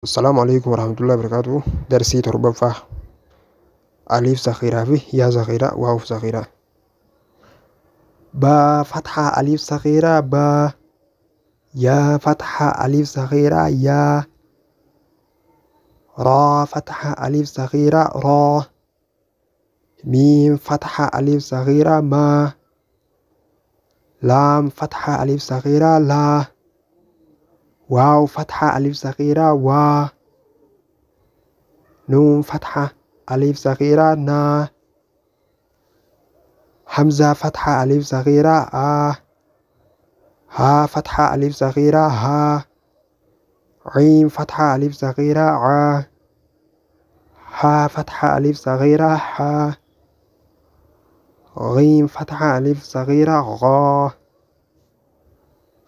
Assalaamu alaikum warahmatullahi wabarakatuh. Darsii torbaffaa aliif sakhiiraa fi yaa sakhiiraa waawuf sakhiiraa. Baa fathaa aliif sakhiiraa baa, yaa fathaa aliif sakhiiraa yaa, raa fathaa aliif sakhiiraa raa, miim fathaa aliif sakhiiraa maa, laam fathaa aliif sakhiiraa laa, waaw fathaa aliif sakhiiraa waa, nuun fathaa aliif sakhiiraa naa, hamzaa fathaa aliif sakhiiraa aa, haa fathaa aliif sakhiiraa haa, ciin fathaa aliif sakhiiraa caa, haa fathaa aliif sakhiiraa haa, ghiin fathaa aliif sakhiiraa ghaa,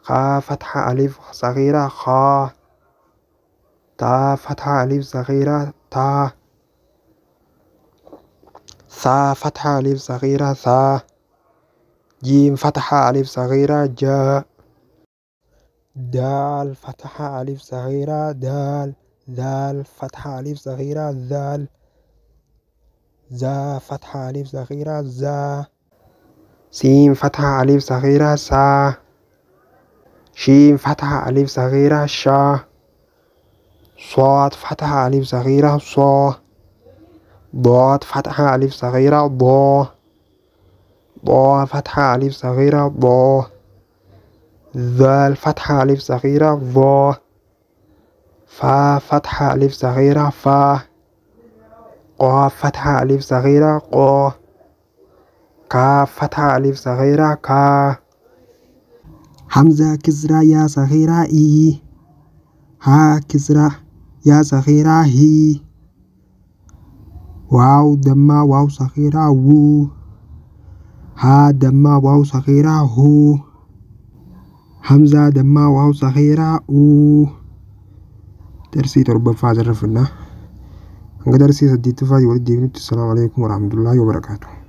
خا فتحة ألف صغيرة خا، تا فتحة ألف صغيرة تا، ثا فتحة ألف صغيرة ثا، جيم فتحة ألف صغيرة جا، دال فتحة ألف صغيرة دال، ذال فتحة ألف صغيرة ذال، زا فتحة ألف صغيرة زا، سين فتحة ألف صغيرة سا، شين فتحة ألف صغيرة شا، صاد فتحة ألف صغيرة صا، ضاد فتحة ألف صغيرة ضا، ضا فتحة ألف صغيرة ضا، ذال فتحة ألف صغيرة ظا، فا فتحة ألف صغيرة فا، قاف فتحة ألف صغيرة قا، كاف فتحة ألف صغيرة كا، همزة كسرة يا صغيرة إي، ها كسرة يا صغيرة هي، واو دمة واو صغيرة وو، ها دمة واو صغيرة هو، همزة دمة واو صغيرة أو. Darsii torbaffaa asirra fidna. Hanga darsii saddeettaffaatti walitti deebinutti, assalaamu alaikum warahmatullaahi wabarakaatuh.